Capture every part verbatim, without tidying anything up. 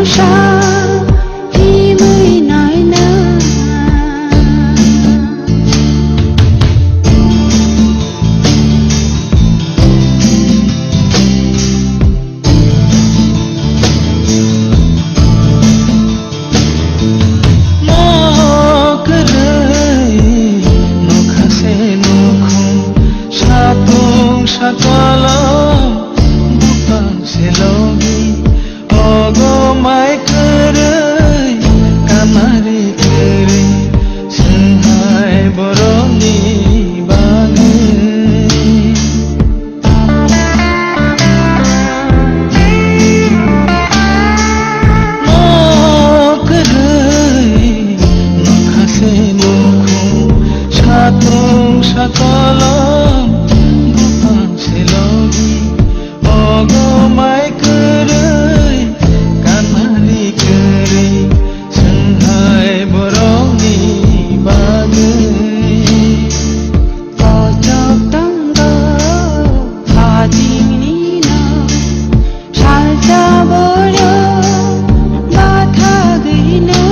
Sa himwi naina. Mo kwrwi nokha se nukhung, satung sakolom buphang se logi, ogo mai kwrwi kanari kwrwi, swnghai borokni bagwi. Mo kwrwi nokha se nukhung, satung sakolom buphang se logi, ogo mai kwrwi kanari kwrwi, swnghai borokni bagwi. Kochok tongo hajingni no, salsa borok bathagwino.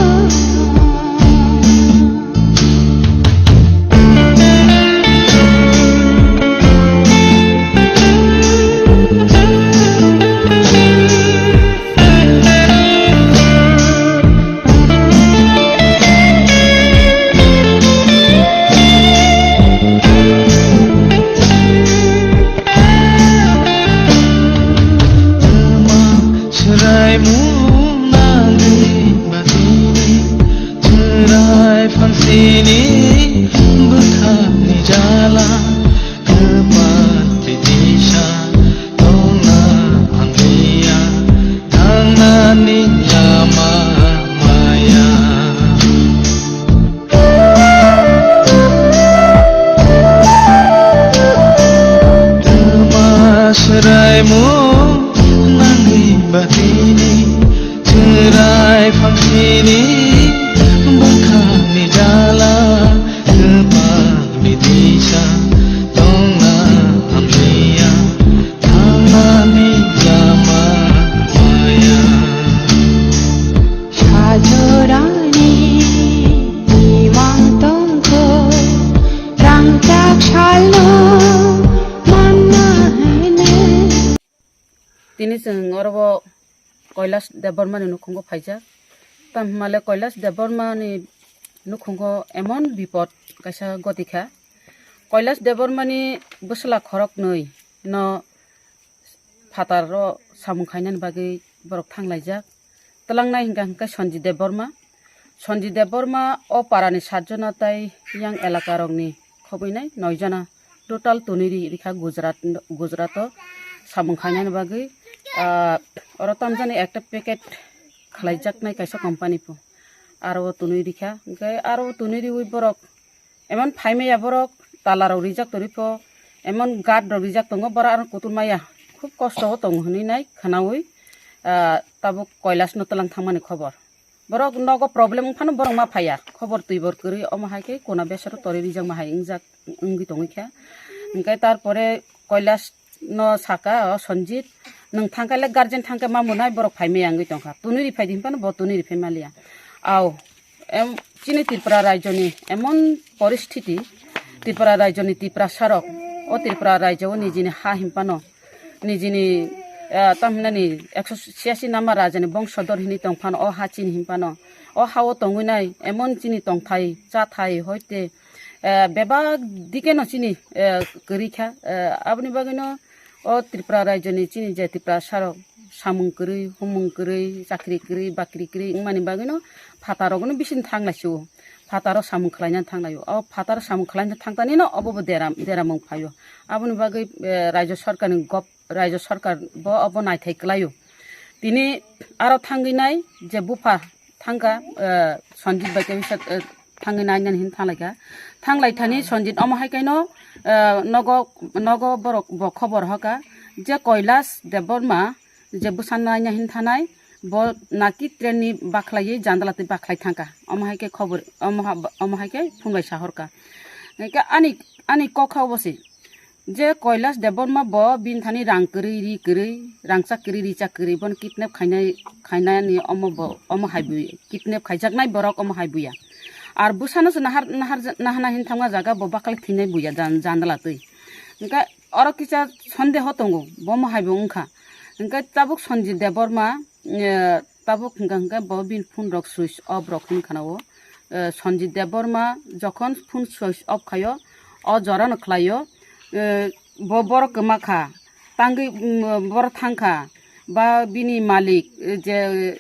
Chwrai mung nangwi batini, chwrai phangsini bwkhakni jala, kwpal twi tisa tongna hamliya, thangnani lama maya. Twma swraimung nangwi batini, chwrai phangsini bwkhakni jala, kwpal bitisa tongna hamliya, thangnani lama maya. Sajorani imang tongkho, rangchak salno manna hene. Tini chwng oro bo Kailash Debbarma ni nukhungo phaijak. Tamhimale Kailash Debbarma ni nukhungo emon bipod kaisa goti kha. Kailash Debbarma ni bwsla khoroknwi no phataro samung khainani bagwi borok thanglaijak. Twlangnai hwnkha hwnkhe Sanjit Debbarma. Sanjit Debbarma o parani satjona tei yang elakarokni khobwinai noijona total tunui ri rikha Gujarat, Gujarato samung khainani bagwi, ah, oro tamjani ekta packet khlaijaknai kaisa company pho aro o tunui rikha. Hwnkhe aro o tunui riwi borok emon phaimaya borok, tala rok rijak torwi pho, emon guard rok rijak tongo, borok ano kutung maya, khub kosto o tongo hinwi nai khwnawi, ah, tabuk Kailash no twlang thangmani khobor. Borok nogo problem wng phano borok ma phaiya, khobor twibor kwrwi, omo hai khe kona besero torwi rijak ma hai wngjak, wngwi tongwi kha. Hwnkhe tarpore Kailash no saka o Sanjit, nwng thangkhe le guardian thangkhe ma mwnai borok phaimaya wngwi tongkha, tunui riphai di hinphano bo tunui riphai maliya. Au, em, chini Tripura rajyoni emon poristhiti, Tripura rajyoni Tiprasa rok, o Tripura rajyo o nijini ha hinphano, nijini, eh, tamhinani ekso chhiyasi number rajani bongsodor hinwi tongphano, o ha chini hinphano, o ha o tongwinai emon chini tongthai, chathai, hoite, eh, bebak dikeno chini, eh, kwrwi kha, eh, aboni bagwino o Tripura rajyoni chini je Tiprasa rok samung kwrwi, humung kwrwi, chakri kwrwi, bakri kwrwi wngmani bagwino phatarokno bising thanglaisio, phataro samung khlaina thanglaio. O phataro samung khlaina thangtanino obo bo deram, deramung phaio. Aboni bagwi, eh, rajyo sarkarni gov-, rajyo sarkar bo obo naithai kwlaio. Tini aro thangwi nai je bupha thangkha, eh, Sanjit bai tei bisa, eh, thangwi nainani hin thanglaikha. Thanglaithani Sanjit omo hai kaino, eh, nogo, nogo borok bo khobor hoka je Kailash Debbarma je bwsa naina hin thanai bo naki train ni bakhlaiwi jandala twi bakhlai thangkha. Omo hai khe khobor, omo ha-, omo hai khe phunbai sahorkha. Hingkhe ani, ani kok kha obo se. Je Kailash Debbarma bo bini thani rang kwrwi, ri kwrwi, rangchak kwrwi, richak kwrwi, bono kidnap khainai, khainani omo bo, omo hai bui, kidnap khaijaknai borok omo hai buya. Ar bwsano se nahar, nahar, nahana hin thangma jaga bo bakal thinai buya jan-, jandala twi. Hwnkhe oro kisa sondeho tongo, bo omo hai bo wngkha. Hwnkhe tabuk Sanjit Debbarma, eh, tabuk hwnkha hwnkhe bo bini phone rok switch off rok hinkhana o. Eh, Sanjit Debbarma jokhon phone switch off khaio, o jorano khlaio, eh, bo borok kwma kha, tangwi, mm, borok thang kha, ba bini malik, eh, je,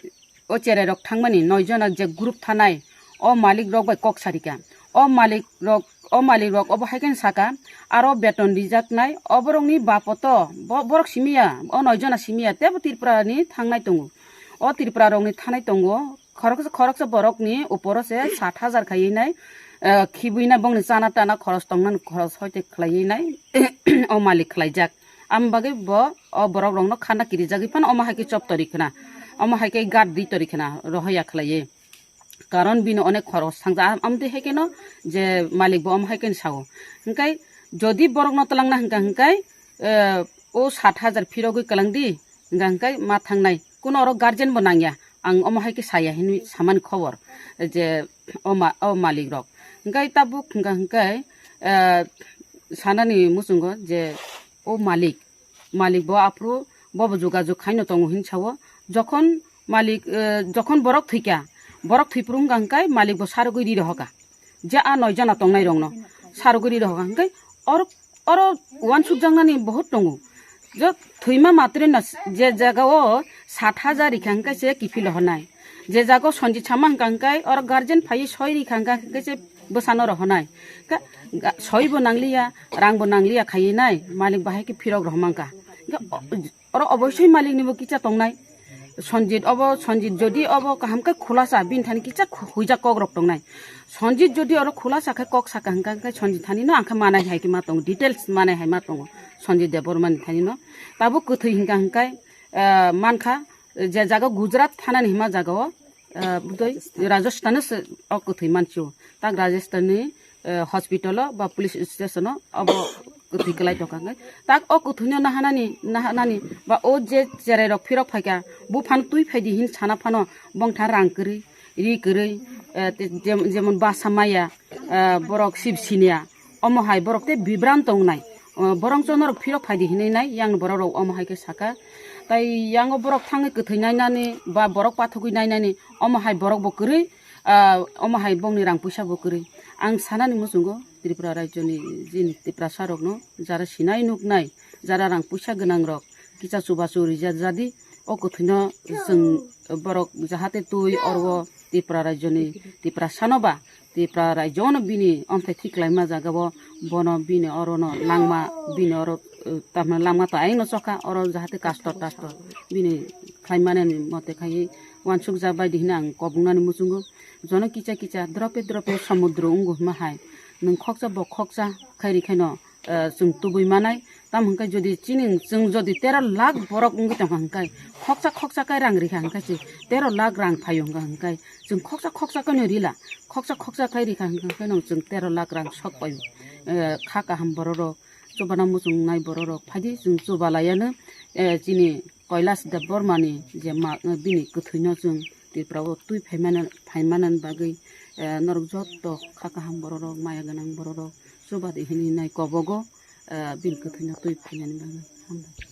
o cherai rok thangmani noi jona je group thanai, o malik rok bai kok sarika, o malik rok, o malik rok obo hai khe saka, aro beton rijaknai, oborokni bapoto, bo-, borok simiya, o noi jona simiya, tebo Tripura ni thangnai tongo, o Tripura rok ni thanai tongo, khoroksa, khoroksa borok ni uporo se sat hajar khaiwi nai, eh, khibwi nai bongni chana tana khoros tongnani khoros hoite khlaiwi nai, o malik khlaijak. Am bagwi bo o borok rokno khana kirijagwi phano omo hai khe chop tori khna, omo hai khe gat di tori khna rohoya khlaiwi. Karon bini onek khoros thangja, am, amtwi hai kheno je malik bo omo hai kheno sao. Hwnkhe jodi borokno twlangna hwnkha hwnkhe, eh, o sat hajar phirogwi kwlang di, hwnkha hwnkhe ma thangnai. Kuno oro guardian bo nangya, ang omo hai khe saya hinwi samani khobor je o ma-, o malik rok. Hwnkhe tabuk hwnkha hwnkhe, eh, sanani muchungo je o malik, malik bo aphuru bobo jogajog khaino tongo hin sao. Jokhon malik, eh, jokhon borok thwikha, borok thwiphuru hwnkha hwnkhe malik bo sarogwi ri rohokha. Je a noi jona tongnai rokno sarogwi ri rohokha. Hwnkhe oro, oro uansukjaknani bohut tongo. Je thwima matrino je jaga o sat hajar rikha hwnkhe se kiphil rohornai. Je jaga o Sanjit sama hwnkha hwnkhe oro guardian phaiwi soi rikha hwnkha hwnkhe se bwsano rohornai. Ka-, ga-, soi bo nangliya, rang bo nangliya khaiwi nai, malik bahai khe phirok rohormangkha. Hwnkhe o-, oro oboisoi malik ni bo kicha tongnai. Sanjit obo, Sanjit jodi obo kaham khe khulasa, bini thani kicha khu-, huijak kok rok tongnai. Sanjit jodi oro khulasa khe kok saka hwnkha hwnkhe Sanjit thani no ang khe manai hai khe ma tongo, details manai hai ma tongo Sanjit Debbarma ni thani no. Tabuk kwthwi hwnkha hwnkhe, eh, mankha, je jaga Gujarat thana ni hima jaga o, eh, bwtwi Rajasthan o se o kwthwi manchio. Tak Rajasthan ni, eh, hospital o ba police station o obo kwthwi kwlai tongkha hwnkhe. Tak o kwthwino nahanani, nahanani ba o je cherai rok phirok phaikha, buphano twi phaidi hin sana phano bongtha rang kwrwi, ri kwrwi, eh, te-, jem-, jemon basa maya, eh, borok sib sinya, omo hai borok tei bibran tongnai. O, borok chwng norok phirok phaidi hinwi nai, yang borok rok omo hai khe saka. Tai yango borok thangwi kwthwi nainani ba borok pathogwi nainani, omo hai borok bo kwrwi, ah, omo hai bongni rang puisa bo kwrwi. Ang sanani muchungo Tripura rajyoni jini Tiprasa rokno jara sinai nuknai, jara rang puisa gwnang rok kisa chubachu rijak jadi, o kwthwino chwng borok jahate twi oro Tripura rajyoni Tiprasano ba Tripura rajyono bini omthai thik khlaima jagao bono bini orono langma bini oro, eh, tamni langma to ayangno chokha oro jahate kastor tastor bini khlaimanani mote khaiwi uansukjak bai di hwnwi ang kobongnani muchungo. Jono kicha kicha drope drope somudro wngo hwnma hai nwng khoksa bo khoksa khairi khaino, eh, chwng tubui manai. Tamo hwnkhe jodi chini chwng jodi tero lakh borok wngwi tongkha hwnkhe, khoksa khoksa khe rang rikha hwnkhe se tero lakh rang phaio hwnkha hwnkhe chwng khoksa khoksa khe no rila, khoksa khoksa khe rikha hwnkhe no chwng tero lakh rang sok paio. Eh, kha kaham borok rok, chubana muchung nai borok rok phaidi chwng chuba laiano, eh, chini Kailash Debbarma ni je ma, bini kwthwino chwng Tripura o twi phaimana, phaimanani bagwi, eh, norok jotto kha kaham borok rok, maya gwnang borok rok, chuba di hinwi nai kobogo, eh, bini kwthwino twi phainani bagwi. Hambai.